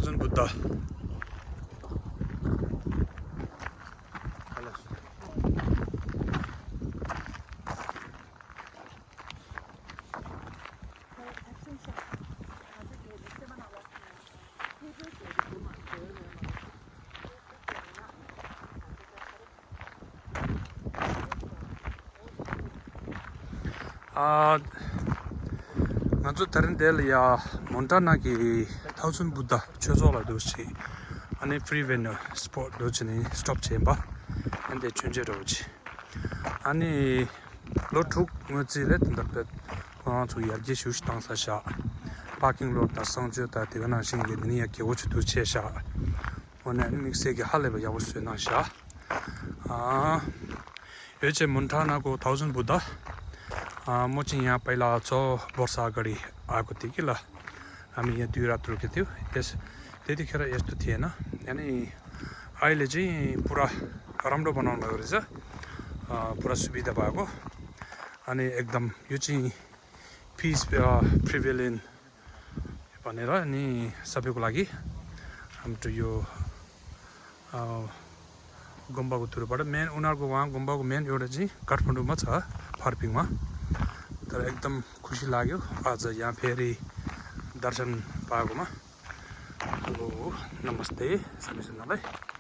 1000 Buddha. Ngazu Tarindale ya Montana ki 1000 Buddha chozola dochi ane free venue sport dochi ni stop chamber ande chunje dochi ani lotuk ngozi le tandapet zu yarje shush tangsa sha parking lot da sangje da tigana shingi ni ya ke wochu dochi sha ona mixe ge haleba ya wosu na sha yoche Montana ko 1000 Buddha मोची यहाँ पहिला चो वर्षा अगाडि आएको थियो कि ल हामी यहाँ 2 रात रोकेको थियौँ त्यतिखेर यस्तो थिएन अनि अहिले चाहिँ पुरा राम्रो बनाउनु भएको रहेछ पुरा सुविधा भएको अनि एकदम यो चाहिँ पिस प्रिभेलियन भनेर अनि सबैको लागि हाम्रो यो गुम्बाको थ्रुबाट मेन उनीहरूको वहाँ गुम्बाको मेन एउटा चाहिँ काठमाडौँमा छ फर्पिङमा तर एकदम खुसी लाग्यो आज यहाँ फेरि दर्शन पाएकोमा हेलो नमस्ते सबैजनालाई